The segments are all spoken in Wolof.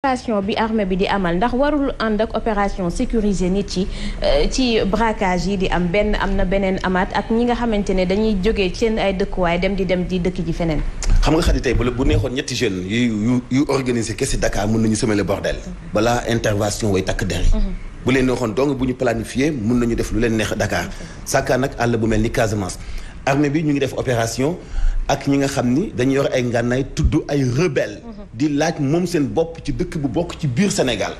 opération bi armée bi di amal ndax warul ànd ak opération sécuriser nit ci braquage yi di am na beneen amaat ak ñi nga xamante ne dañuy jógee seen ay dëkkuwaay dem di dëkk ji feneen. xam nga xadi tey bu neexoon ñetti jeunes yu organiser kese Dakar mën nañu semer le bordel. balaa intervention way takk der yi. bu leen neexoon donc bu ñu planifié mën nañu def lu leen neex Dakar. sàkkaan nag àll bu mel ni Casamance. armée bi ñu ngi def opération ak ñi nga xam ni dañu yor ay ngànnaay tudd ay rebelle di laaj moom seen bopp ci dëkk bu bokk ci biir Sénégal.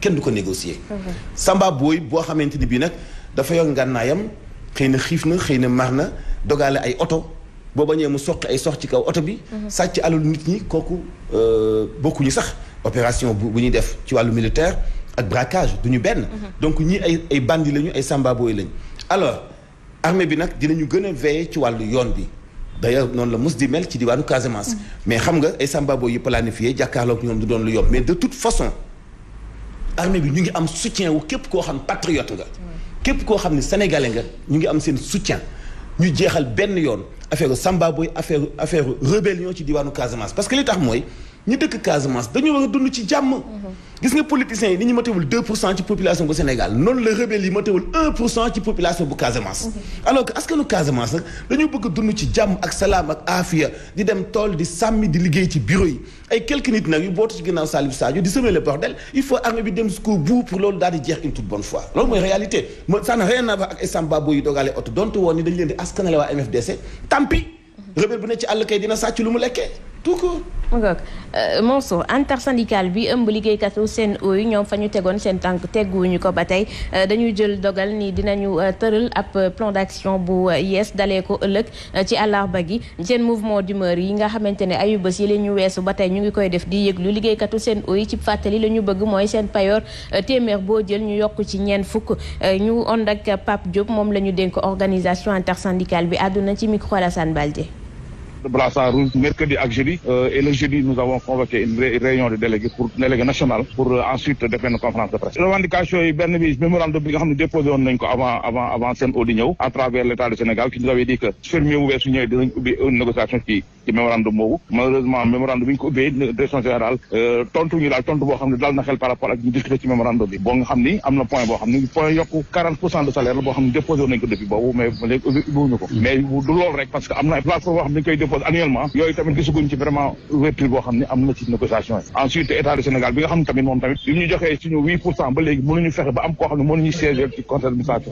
kenn du ko négocier. Samba Boy boo xamante ni bii nag dafa yor ngànnaayam xëy na xiif na xëy na mar na dogale ay oto boo bañee mu soqi ay sox ci kaw oto bi. sàcc alalu nit ñi kooku bokkuñu sax opération bu ñuy def ci wàllu militaire ak braquage du ñu benn. donc ñii ay bandi lañu ay Samba Boy lañu. alors armée bi nag dinañu gën a veiller ci wàllu yoon bi. d'ailleurs noonu la mos di mel ci diwaanu Casamance. mais xam nga ay Samba Boy yu planifié jàkkaarloog ñoom du doon lu yomb mais de toute façon armée bi ñu ngi am soutien wu képp koo xam patriote nga. képp koo xam ne sénégalais nga ñu ngi am seen soutien ñu jeexal benn yoon affaire Samba Boy affaire rébellion ci diwaanu Casamance parce que li tax mooy ñi dëkk Casamance dañu war a dund ci jàmm. gis nga politiciens yi ni ñu matewul 2% ci population bu Sénégal noonu la rebelle yi matewul 1% ci population bu Casamance. alors que askanu Casamance nag dañoo bëgg a dund ci jàmm ak salaam ak aafiya di dem tool di sàmmi di liggéey ci bureau yi ay quelques nit nag yu bootu ci ginnaaw Salif Sadio di semer le bordel il faut armée bi dem jusqu'au bout pour loolu daal di jeex une toute bonne fois. loolu mooy réalité ça n'a rien à voir ak ay Samba Boy yu dogale oto donte woon ni dañ leen di askanale waa MFDC tampi rebelle bu ne ci àll kay dina sàcc lu mu lekkee tout court. Monso intersyndical bi ëmb liggéeykatu Sen'Eau yi ñoom fa ñu tegoon seen tànk tegguwuñu ko ba tey dañuy jël dogal ni dinañu tëral ab plan d'action bu yees dalee ko ëllëg ci àllarba gi seen mouvement d'humeur yi nga xamante ne ayu bés yi la ñu weesu ba tey ñu ngi koy def di yëglu liggéeykatu Sen'Eau yi ci fàttali la ñu bëgg mooy seen payoor téeméer boo jël ñu yokk ci ñeent fukk ñu ànd ak Pape Diop moom la ñu dénk organisation intersyndicale bi àdduna ci micro Alassane Baldé. de brassard rouge mercredi ak jeudi et le jeudi nous avons convoqué une réunion de délégué national pour ensuite def benn conférence de presse. revendication yi benn bi mémorandum bi nga xam ne déposé woon nañ ko avant Sen'Eau di ñëw à travers l'État du Sénégal qui nous avait dit que fermier bu weesu ñëwee dinañ ubbi une négociation ci mémorandum boobu malheureusement mémorandum bi ñu ko ubbee direction générale tontu boo xam ne dal na xel par rapport ak ñu discuté ci mémorandum bi boo nga xam ni am na point boo xam ni point yokku 40% de salaire la boo xam ne déposé woon nañ ko depuis boobu mais léegi ubbiwuñu ko mais du loolu rek parce que am na plateforme boo xam ne dañ koy déposé annuellement yooyu tamit gisaguñ ci vraiment ouverture boo xam ne am na ci négociation yi ensuite état du Sénégal bi nga xam ne tamit moom tamit li ñu joxee suñu 8% ba léegi mënuñu fexe ba am koo xam ne mënuñu siéger ci conseil d'administration.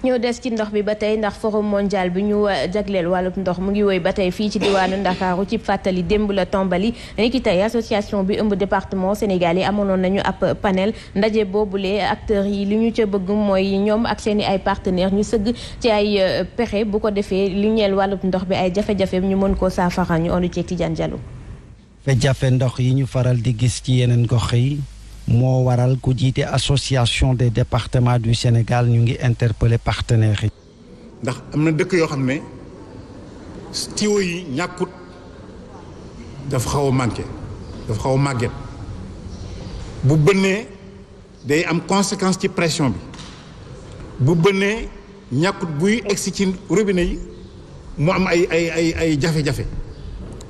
ñoo des ci ndox bi ba tey ndax forum mondial bi ñu jagleel wàllub ndox mu ngi woy ba tey fii ci diwaanu Ndakaaru ci fàttali démb la tombali ni ki tey association bi ëmb département Sénégal yi amoon nañu ab panel ndaje boobule acteurs yi li ñu ca bëgg mooy ñoom ak seen i ay partenaires ñu sëgg ci ay pexe bu ko defee li ñeel wàllub ndox bi ay jafe-jafe ñu mën koo saafara ñu ondu ci Tidiane Diallo. jafe ndox yi ñu faral di gis ci yeneen gox yi moo waral ku jiite association des départements du Sénégal ñu ngi interpeller partenaires yi. ndax am na dëkk yoo xam ne tuyaux yi ñàkkut dafa xaw a manqué dafa xaw a màgget bu bënnee day am conséquence ci pression bi bu bënnee ñàkkut buy egsi ci robinet yi mu am ay jafe-jafe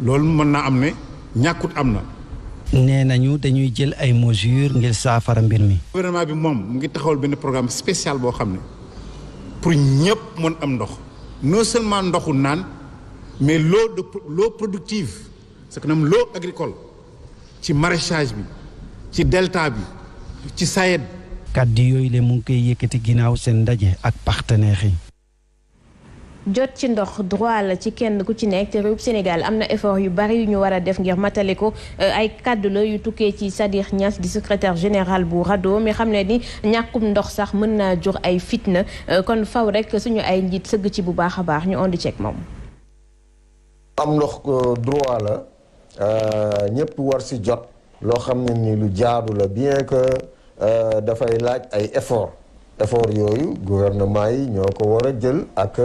loolu mën naa am ne ñàkkut am na. nee nañu dañuy jël ay mesures ngir saafara mbir mi. gouvernement bi moom mu ngi taxawal benn programme spécial boo xam ne pour ñëpp mën am ndox non seulement ndoxu naan mais l'eau productive c'est que nam l'eau agricole ci maraîchage bi ci delta bi ci Sayed. kàddu yooyu la mu ngi koy yëkkati ginnaaw seen ndaje ak partenaires yi. jot ci ndox droit la ci kenn ku ci nekk te réew Sénégal am na effort yu bari yu ñu war a def ngir matale ko ay kàddu la yu tukkee ci Sadikh Niass di secrétaire général bu RADDHO mi xam ne ni ñàkkum ndox sax mën naa jur ay fitna kon faw rek suñu ay njiit sëgg ci bu baax a baax ñu andi ceeg moom. am ndox droit la ñëpp war si jot loo xam ne ni lu jaadu la bien que dafay laaj ay effort yooyu gouvernement yi ñoo ko war a jël ak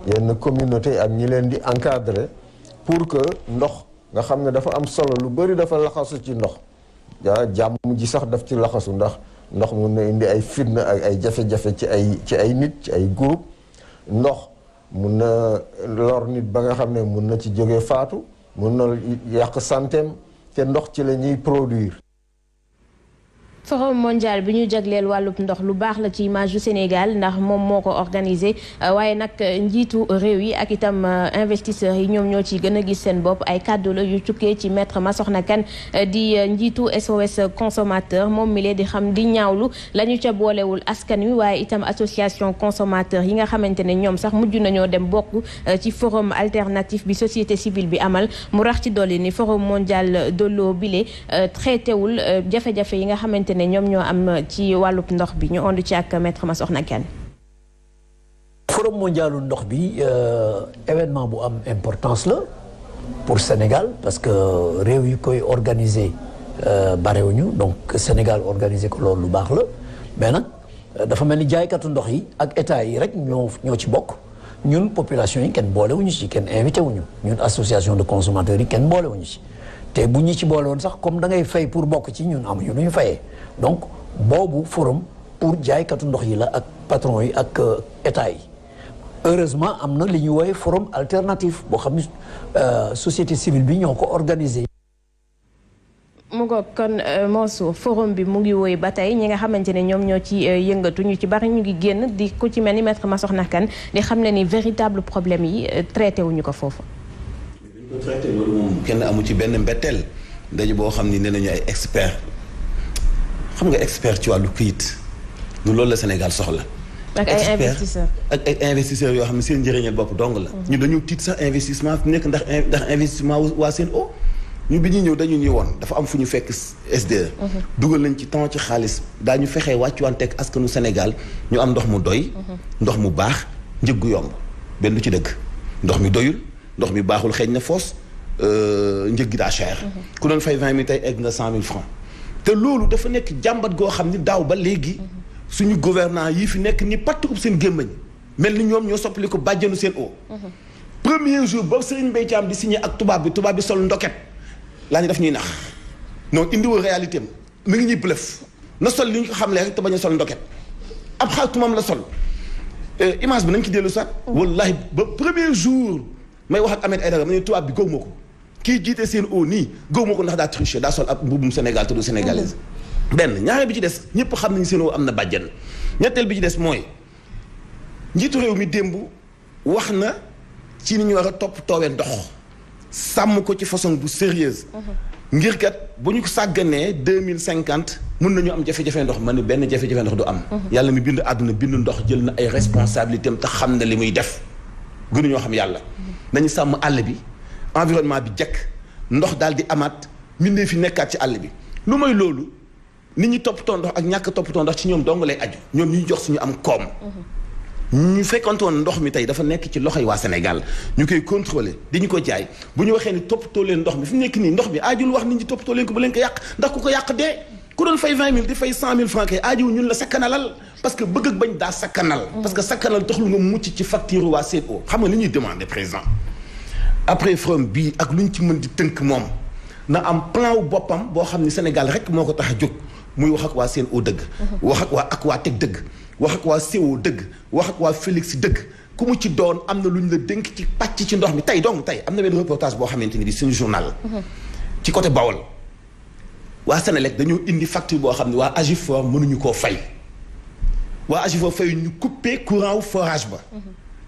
yenn communauté ak ñi leen di encadrer pour que ndox nga xam ne dafa am solo lu bari dafa laxasu ci ndox jàmm ji sax daf ci laxasu ndax ndox mun na indi ay fitna ak ay jafe-jafe ci ay nit ci ay groupe ndox mun na lor nit ba nga xam ne mun na ci jóge faatu mun na yàq santeem te ndox ci la ñuy produire. forum mondial bi ñu jagleel wàllub ndox lu baax la ci image du Sénégal ndax moom moo ko organisé waaye nag njiitu réew yi ak itam investisseurs yi ñoom ñoo ci gën a gis seen bopp ay kàddu la yu tukkee ci maître Massokhna Kane di njiitu SOS consommateur moom mi lee di xam di ñaawlu la ñu ca boolewul askan wi waaye itam association consommateur yi nga xamante ne ñoom sax mujj nañoo dem bokk ci forum alternatif bi société civile bi amal mu rax ci dolli ni forum mondial de l'eau bile traité wul jafe-jafe yi nga xamante ne ñoom ñoo am ci wàllub ndox bi ñu ond ci ak maître Massokhna Kane. forum mondialu ndox bi événement bu am importance la pour Sénégal parce que réew yi koy organiser barewuñu donc Sénégal organiser ko loolu lu baax la mais nag dafa mel ni jaaykatu ndox yi ak état yi rek ñoo ci bokk ñun population yi kenn boolewuñu ci kenn invité wuñu ñun association de consommateurs yi kenn boolewuñu ci te bu ñu ci boole woon sax comme da ngay fay pour bokk ci ñun amuñu lu ñu fayee donc boobu forum pour jaaykatu ndox yi la ak patron yi ak état yi heureusement am na li ñuy woowee forum alternatif boo xam ni société civile bi ñoo ko organisé. mu ngoog kon Mansour forum bi mu ngi woy ba tey ñi nga xamante ne ñoom ñoo ci yëngatu ñu ci bari ñu ngi génn di ku ci mel ni maître Massokhna Kane di xam ne ni véritable problème yi traité wuñu ko foofu. traité loolu moom kenn amu ci benn mbetteel dañu boo xam ni nee nañu ay expert xam nga expert ci wàllu këyit lu loolu la Sénégal soxla ak ay investisseurs ak ay investisseurs yoo xam ne seen njëriñal bopp dong la ñu dañu tiit sax investissement fi nekk ndax investissement waa Sen'Eau ñu bi ñuy ñëw dañu ni woon dafa am fu ñu fekk SDE dugal nañ ci temps ci xaalis daañu fexee wàccuwanteeg askanu Sénégal ñu am ndox mu doy ndox mu baax njëg gu yomb benn du ci dëgg ndox mi doyul ndox mi baaxul xeeñ na foos njëg gi daa cher ku doon fay 20 000 tey egg nga 100 000 francs te loolu dafa nekk jàmbat goo xam ni daaw ba léegi suñu gouvernant yii fi nekk ni patt ub seen gémmañ mel ni ñoom ñoo soppali ko bàjjanu Sen'Eau premier jour boobu Serigne Mbaye Thiam di signé ak tubaab bi sol ndoket laa ñu daf ñuy nax non indiwul réalité am mi ngi ñuy bluff na sol li ñu ko xamlee rek te bañ a sol ndoket ab xartumam la sol image bi nañ ci dellu sax wallahi ba premier jour may wax ak Ahmed Aïdara ma ne tubaab bi góob ma ko kii jiite Sen'Eau nii góob ma ko ndax daa triché daa sol ab mbubum Sénégal te du sénégalaise benn ñaareel bi ci des ñëpp xam nañu Sen'Eau am na bàjjan ñetteel bi ci des mooy njiitu réew mi démb wax na ci ni ñu war a topp toowee ndox sàmm ko ci façon bu sérieuse ngir kat bu ñu ko sàgganee 2050 mun nañu am jafe-jafe ndox ma ne benn jafe-jafe ndox du am yàlla mi bind àdduna bind ndox jël na ay responsabilités am te xam na li muy def gënuñoo xam yàlla nañu sàmm àll bi environnement bi jekk ndox daal di amaat mbindee fi nekkaat ci àll bi lu mooy loolu nit ñi toppatoo ndox ak ñàkk toppatoo ndox ci ñoom dong lay aju ñoom ñuy jox suñu am koom ñu fekkonte woon ndox mi tey dafa nekk ci loxoy waa Sénégal ñu koy contrôler di ñu ko jaay bu ñu waxee ni toppatoo leen ndox mi fi mu nekk nii ndox mi aajul wax nit ñi toppatoo leen ko bu leen ko yàq ndax ku ko yàq dee ku doon fay 20 000 di fay 100 000 francs kay aajul ñun la sakkanalal parce que bëgg ak bañ daa sakkanal parce que sakkanal taxul nga mucc ci facture waa Sen'Eau xam nga li ñuy demander président après forum bii ak lu ñu ci mën di tënk moom na am plan wu boppam boo xam ni Sénégal rek moo ko tax a jóg muy wax ak waa Sen'Eau dëgg wax ak waa Aquatech dëgg wax ak waa CO dëgg wax ak waa Félix dëgg ku mu ci doon am na lu ñu la dénk ci pàcc ci ndox mi tey donc tey am na benn reportage boo xamante ni bi suñu journal ci côté Bawol waa Sénélec dañoo indi facture boo xam ne waa Agifor mënuñu koo fay waa Agifor fay ñu coupé courant wu forage ba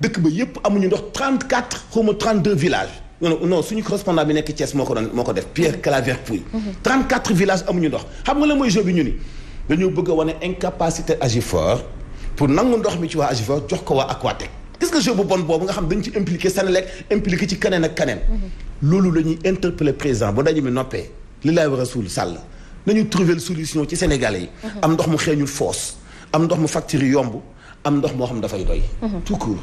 dëkk ba yépp amuñu ndox 34 xaw ma 32 villages non suñu correspondant bi nekk Thiès moo ko def Pierre Claver Pouy 34 villages amuñu ndox xam nga la mooy jeu bi ñu ni dañoo bëgg a wane incapacité Agifor pour nangu ndox mi ci waa Agifor jox ko waa Aquatech gis nga jeu bu bon boobu nga xam dañ ci impliqué Sénélec impliqué ci keneen ak keneen loolu la ñuy interpellé président ba dañu mi noppee li laay war a suul sàll nañu trouver solution ci Sénégalais yi am ndox mu xeeñul foos am ndox mu facture yi yomb am ndox moo xam dafay doy tout court